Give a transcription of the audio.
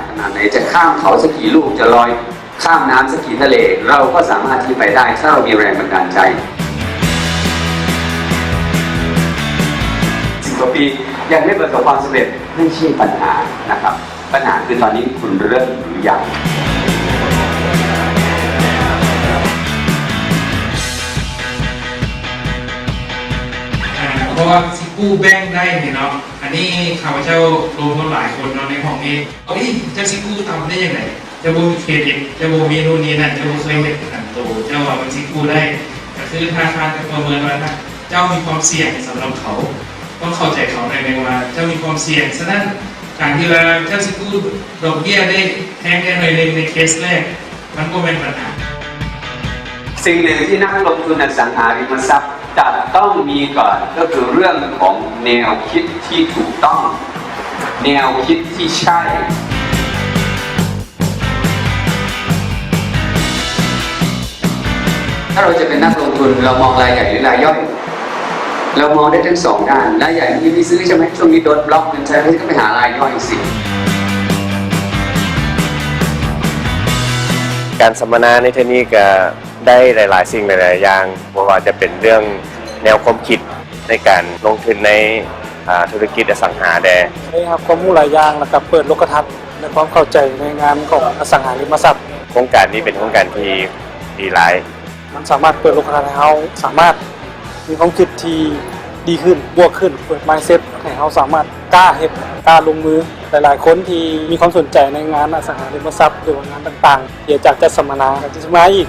ขนาดไหน จะข้ามเขาสักกี่ลูก จะลอยข้ามน้ำสักกี่ทะเล เราก็สามารถที่จะไปได้ ถ้าเรามีแรงบันดาลใจ สิบกว่าปี ยังไม่ประสบความสำเร็จ ไม่ใช่ปัญหานะครับ ปัญหาคือตอนนี้คุณเริ่มหรือยัง ອ່າ ເພາະວ່າຊິກູ້ແບ່ງໄດ້ນີ້ເນາະ ອັນນີ້ຂ້າພະເຈົ້າລົງທຶນຫຼາຍຄົນເນາະໃນຫ້ອງນີ້ ເອີຍ ເຈົ້າຊິກູ້ຕ່ຳໄດ້ຈັ່ງໃດ? ເຈົ້າບໍ່ມີເຄຣດິດ ເຈົ້າບໍ່ມີນູ້ນນີ້ນັ້ນ ເຈົ້າບໍ່ເຄີຍເຮັດອັນໂຕ ເຈົ້າວ່າມັນຊິກູ້ໄດ້ ກໍຄືທະນາຄານກໍປະເມີນວ່າ ເຈົ້າມີຄວາມສ່ຽງສຳລັບເຂົາ ຕ້ອງເຂົ້າໃຈເຂົາໜ້ອຍໜຶ່ງວ່າເຈົ້າມີຄວາມສ່ຽງ. ສະນັ້ນ ການທີ່ວ່າເຈົ້າຊິກູ້ດອກເບ້ຍໄດ້ແພງແດ່ໜ້ອຍໜຶ່ງໃນເຄສແລກ ມັນບໍ່ແມ່ນບັນຫາ. สิ่งหนึ่งที่นักลงทุนอสังหาริมทรัพย์จะต้องมีก่อน ก็คือเรื่องของแนวคิดที่ถูกต้อง แนวคิดที่ใช่ ถ้าเราจะเป็นนักลงทุน เรามองรายใหญ่หรือรายย่อย เรามองได้ทั้งสองด้าน รายใหญ่มันยังไม่ซื้อใช่ไหม ช่วงนี้โดนบล็อก มันใช้ก็ไปหารายย่อยสิ. ການສຳມະນາໃນເທື່ອນີ້ກໍໄດ້ຫຼາຍໆສິ່ງຫຼາຍໆຢ່າງ ບໍ່ວ່າຈະເປັນເລື່ອງແນວຄວາມຄິດໃນການລົງທຶນໃນ ອ່າ ທຸລະກິດອະສັງຫາແດ່. ໄດ້ຮັບຄວາມຮູ້ຫຼາຍຢ່າງ ແລ້ວກໍເປີດໂລກະທັດ ແລະ ຄວາມເຂົ້າໃຈໃນງານຂອງອະສັງຫາລິມະຊັບ. ໂຄງການນີ້ເປັນໂຄງການທີ່ດີຫຼາຍ. ມັນສາມາດເປີດໂລກະທັດໃຫ້ເຮົາສາມາດມີຄວາມຄິດທີ່ດີຂຶ້ນ, ບວກຂຶ້ນ, ເປີດມາຍເຊັດໃຫ້ເຮົາສາມາດກ້າເຮັດ, ກ້າລົງມື. ຫຼາຍໆຄົນທີ່ມີຄວາມສົນໃຈໃນງານອະສັງຫາລິມະຊັບ ຫຼືວ່າງານຕ່າງໆ ທີ່ອາຈານຈັດສຳມະນາ ກໍຈະມາອີກ.